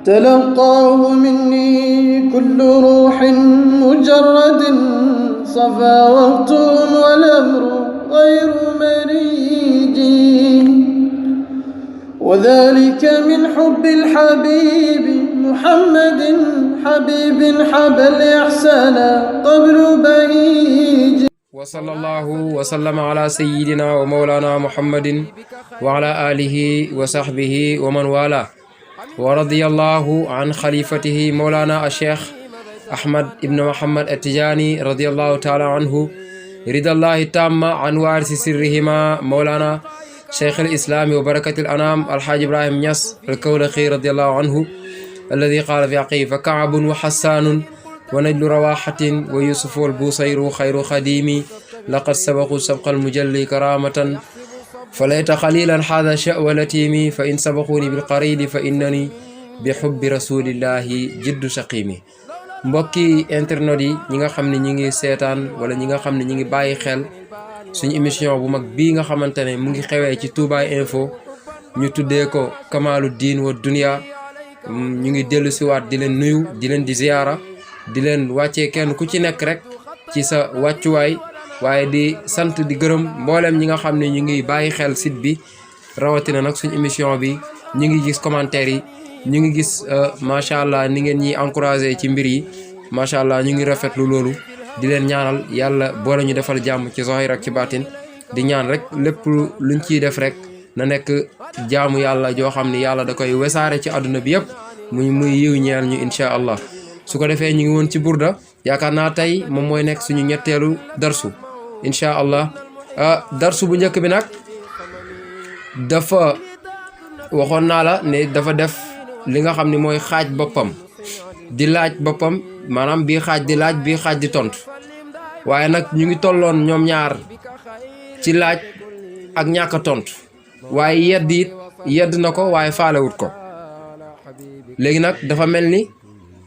تلقاه مني كل روح مجرد صفا وقت والأمر غير مريج، وذلك من حب الحبيب محمد حبيب حب الإحسان قبل بهيج. وصلى الله وسلم على سيدنا ومولانا محمد وعلى آله وصحبه ومن والاه، ورضي الله عن خليفته مولانا الشيخ أحمد ابن محمد التجاني رضي الله تعالى عنه، رضا الله التام عن وارث سرهما مولانا شيخ الإسلام وبركة الأنام الحاج إبراهيم نياس الكولخي رضي الله عنه، الذي قال في عقيب: فكعب وحسان ونجل رواحة ويوسف والبوصير خير خديمي لقد سبقوا سبق المجلي كرامة فليت خليلا هذا شأو لتيمي فإن سبقوني بالقريد فإنني بحب رسول الله جد سقيمي. mbokki internet yi ñi nga xam ne ñi ngi seetaan wala ñi nga xam ne ñi ngi bàyyi xel suñu émission bu mag bii nga xamante ne mu ngi xewee ci Touba Info ñu tuddee ko Kamaluddin wa Dunya, ñu ngi dellu siwaat di leen nuyu di leen di ziyaara di leen wàccee kenn ku ci nekk rek ci sa wàccuwaay, waaye di sant di gërëm mboolem ñi nga xam ne ñu ngi bàyyi xel site bi, rawatina nag suñu émission bi. ñu ngi gis commentaire yi, ñu ngi gis macha allah ni ngeen ñi encouragé ci mbir yi, macha allah ñu ngi rafetlu loolu. di leen ñaanal yàlla boole ñu defal jàmm ci zahir ak ci baatin, di ñaan rek lépp luñ ciy def rek na nekk jaamu yàlla joo xam ne yàlla da koy wesaare ci àdduna bi yëpp muy yiw ñeel ñu incha allah. su ko defee ñu ngi woon ci burda, yaakaar naa tey moom mooy nekk suñu ñetteelu darsu incha allah. darsu bu njëkk bi nag dafa waxoon naa la ne dafa def li nga xam ne mooy xaaj boppam di laaj boppam, maanaam bii xaaj di laaj bii xaaj di tontu, waaye nag ñu ngi tolloon ñoom ñaar ci laaj ak ñàkk a tontu, waaye yedd na ko waaye faalewut ko. léegi nag dafa mel ni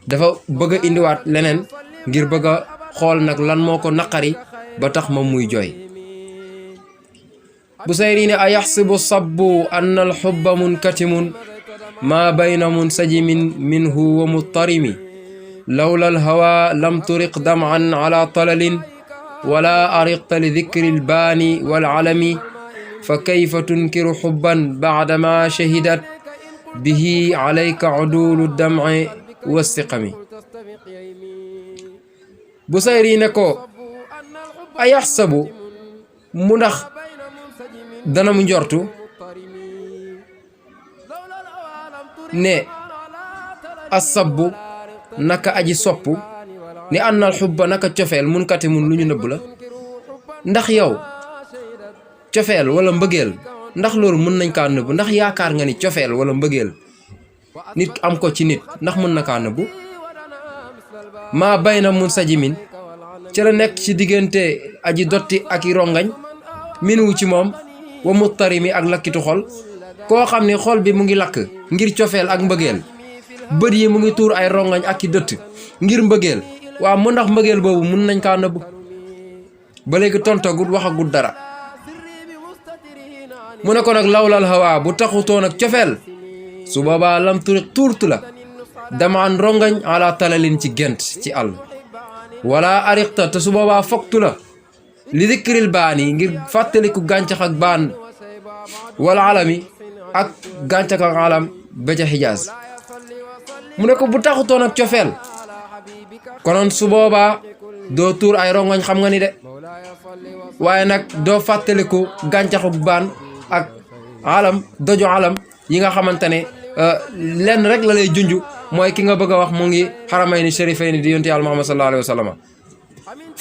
dafa bëgg a indiwaat leneen ngir bëgg a xool nag lan moo ko naqari ba tax moom muy jooy. Busayri ne: a yaxsibu sabbu anna alxubba munkatimun maa bayna munsajimin minhu wa muttarimi lawla alhawa lam turiq dam'an ala talalin wala ariqta li dikri albaani walalami fa kayfa tunkiru xubban bacdama shahidat bihi alayka udulu dam'i wastiqami. Busayri ne ko: a yaxsabu mu ndax dana mu njortu ne asabbu naka aji soppu ni annal xubba naka cofeel munkatimun lu ñu nëbb la. ndax yow cofeel wala mbëggeel ndax loolu mën nañ kaa nëbb? ndax yaakaar nga ni cofeel wala mbëggeel nit am ko ci nit ndax mën na kaa nëbb? maa bayna munsajimin ci la nekk ci diggante aji dotti ak i rongañ minu ci moom wa muttarimi ak lakkitu xol, koo xam ne xol bi mu ngi lakk ngir cofeel ak mbëggeel, bët yi mu ngi tuur ay rongañ ak i dëtt ngir mbëggeel. waaw mu ndax mbëggeel boobu mun nañ kaa nëbb? ba léegi tontagut waxagut dara. mu ne ko nag lawlal hawa bu taxutoon ak cofeel su boobaa lam tuurtu la dama an rongañ ala talalin ci gent ci àll, wala ariqta te su boobaa fogtu la li dikril baani ngir fàttaliku gàncax ak baan wala alami ak gàncax ak alam ba ca Xijaaz. mu ne ko bu taxutoon ak cofeel konoon su boobaa doo tuur ay rongoñ xam nga ni de, waaye nag doo fàttaliku gàncaxu baan ak alam doju alam yi nga xamante ne lenn rek la lay junj mooy ki nga bëgg a wax mu ngi xaramayni sharifayni di yonent yàlla Muhammad sallallahu alayhi wa sallam.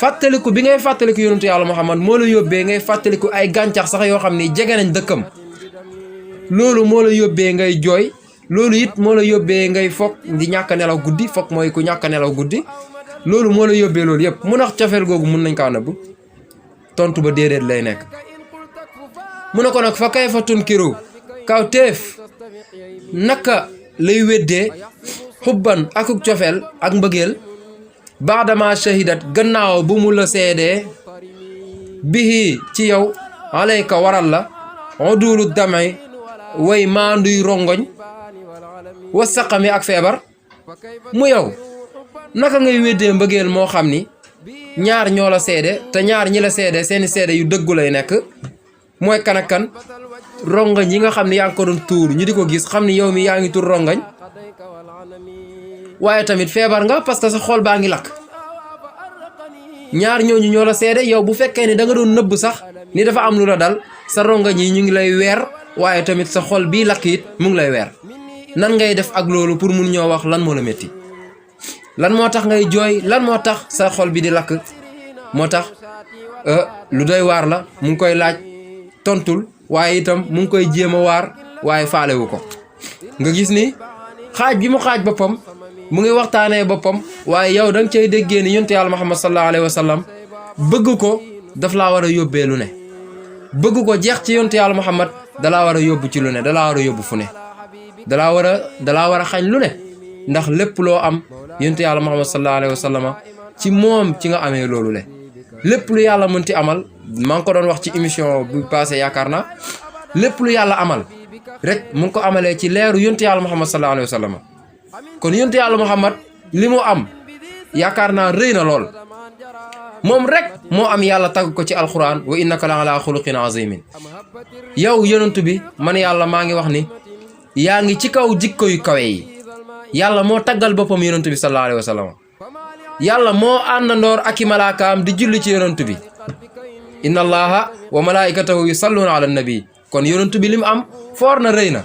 fàttaliku bi ngay fàttaliku yonent yàlla Muhammad moo la yóbbee ngay fàttaliku ay gàncax sax yoo xam ni jege nañ dëkkam, loolu moo la yóbbee ngay jooy, loolu it moo la yóbbee ngay foog di ñàkk nelaw guddi, foog mooy ku ñàkk nelaw guddi, loolu moo la yóbbee loolu yëpp. mu ndax cofeel googu mun nañ kaa nëbb? tontu ba déedéet lay nekk. mu ne ko nag fa kayfa tunkiru kaw téef naka lay weddee xubban akuk cofeel ak mbëggeel baadama shahidat gannaaw bu mu la seedee bihi ci yow alayka waral la udulu damay way maanduy rongoñ wa saqami ak feebar mu yow naka ngay weddee mbëggeel moo xam ni ñaar ñoo la seede te ñaar ñi la seede seeni seede yu dëggu lay nekk mooy kan ak kan rongañ yi nga xam ne yaa ngi ko doon tuur ñu di ko gis xam ni yow mi yaa ngi tuur rongañ waaye tamit feebar nga parce que sa xol baa ngi lakk ñaar ñooñu ñoo la seede yow bu fekkee ni da nga doon nëbb sax ni dafa am lu la dal sa rongañ yi ñu ngi lay weer waaye tamit sa xol bii lakk it mu ngi lay weer nan ngay def ak loolu pour mun ñoo wax lan moo la métti lan moo tax ngay jooy lan moo tax sa xol bi di lakk moo tax lu doy waar la mu ngi koy laaj tontul waaye itam mu ngi koy jéem a waar waaye faalewu ko nga gis ni xaaj bi mu xaaj boppam mu ngi waxtaanee boppam waaye yow da nga cay déggee ni yonent yàlla Muhammad sallallahu alayhi wa sallam bëgg ko daf laa war a yóbbee lu ne bëgg ko jeex ci yonent yàlla Muhammad dalaa war a yóbbu ci lu ne dalaa war a yóbbu fu ne dalaa war a xañ lu ne ndax lépp loo am yonent yàlla Muhammad sallallahu alayhi wa sallam ci moom ci nga amee loolu le lépp lu yàlla mënti amal maa ngi ko doon wax ci émission bu passé yaakaar naa lépp lu yàlla amal rek mu ngi ko amalee ci leeru yonent yàlla Muhammad sallallahu alayhi wa sallam kon yonent yàlla Muhammad li mu am yaakaar naa rëy na lool moom rek moo am yàlla tagg ko ci alquran wa innaka la ala xuluqin azimin yow yonent bi man yàlla maa ngi wax ni yaa ngi ci kaw jikko yu kawe yi yàlla moo taggal boppam yonent bi sallallahu alayhi wa sallam yàlla moo àndandoor ak i malaakaam di julli ci yonent bi inna allaha wa malaikatahu yusalluna ala nabi kon yonent bi li mu am foor na rëy na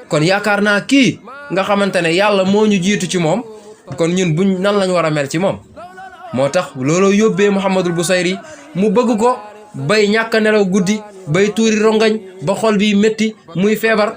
kon yaakaar naa kii nga xamante ne yàlla moo ñu jiitu ci moom kon ñun buñ nan lañ war a mel ci moom moo tax looloo yóbbee Muhammadul Busayri mu bëgg ko bay ñàkk a nelaw guddi bay tuuri rongañ ba xol bi métti muy feebar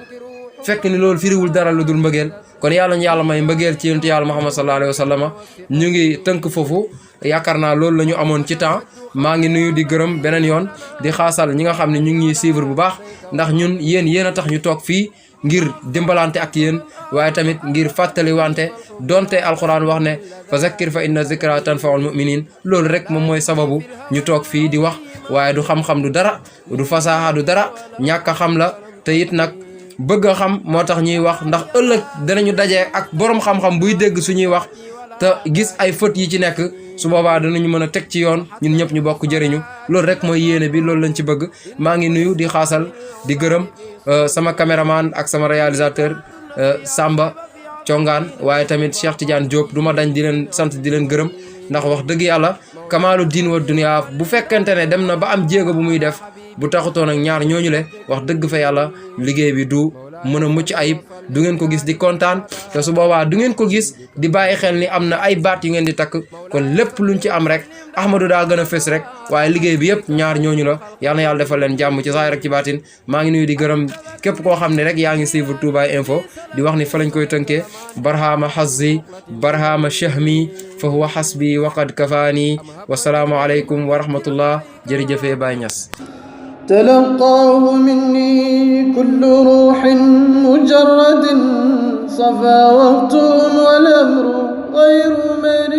fekk ni loolu firiwul dara lu dul mbëggeel kon yàlla ñu yàlla may mbëggeel ci yonent yàlla Muhammad sallallahu alayhi wa sallam ñu ngi tënk foofu yaakaar naa loolu la ñu amoon ci temps maa ngi nuyu di gërëm beneen yoon di xaasal ñi nga xam ne ñu ngi ñuy suivre bu baax ndax ñun yéen a tax ñu toog fii ngir dimbalante ak yéen waaye tamit ngir fàttali wante donte alquran wax ne fa zakkir fa inna zikra tanfaul muminin loolu rek moom mooy sababu ñu toog fii di wax waaye du xam-xam du dara du fasaaxa du dara ñàkk a xam la te it nag bëgg a xam moo tax ñuy wax ndax ëllëg danañu dajee ak boroom xam-xam buy dégg suñuy wax te gis ay fët yi ci nekk su boobaa danañu mën a teg ci yoon ñun ñëpp ñu bokk jëriñu loolu rek mooy yéene bi loolu lañ ci bëgg maa ngi nuyu di xaasal di gërëm sama caméraman ak sama réalisateur Samba Congaan waaye tamit Cheikh Tidiane Diop du ma dañ di leen sant di leen gërëm ndax wax dëgg yàlla kamaalu diin wa dunya bu fekkente ne dem na ba am jéego bu muy def bu taxutoon ak ñaar ñooñu le wax dëgg fa yàlla liggéey bi du mën a mucc ayib du ngeen ko gis di kontaan te su boobaa du ngeen ko gis di bàyyi xel ni am na ay baat yu ngeen di takk kon lépp luñ ci am rek Ahmadou daa gën a fës rek waaye liggéey bi yëpp ñaar ñooñu la yal na yàlla defal leen jàmm ci saay rek ci baatin maa ngi nuyu di gërëm képp koo xam ne rek yaa ngi suivre Touba Info di wax ni fa lañ koy tënkee barhama hazzi barhama shahmi fa huwa hasbi waqad kafaani wasalaamu aleykum wa rahmatullah jërëjëfee Baye Niass تلقاه مني كل روح مجرد صفا وقت والأمر غير مريد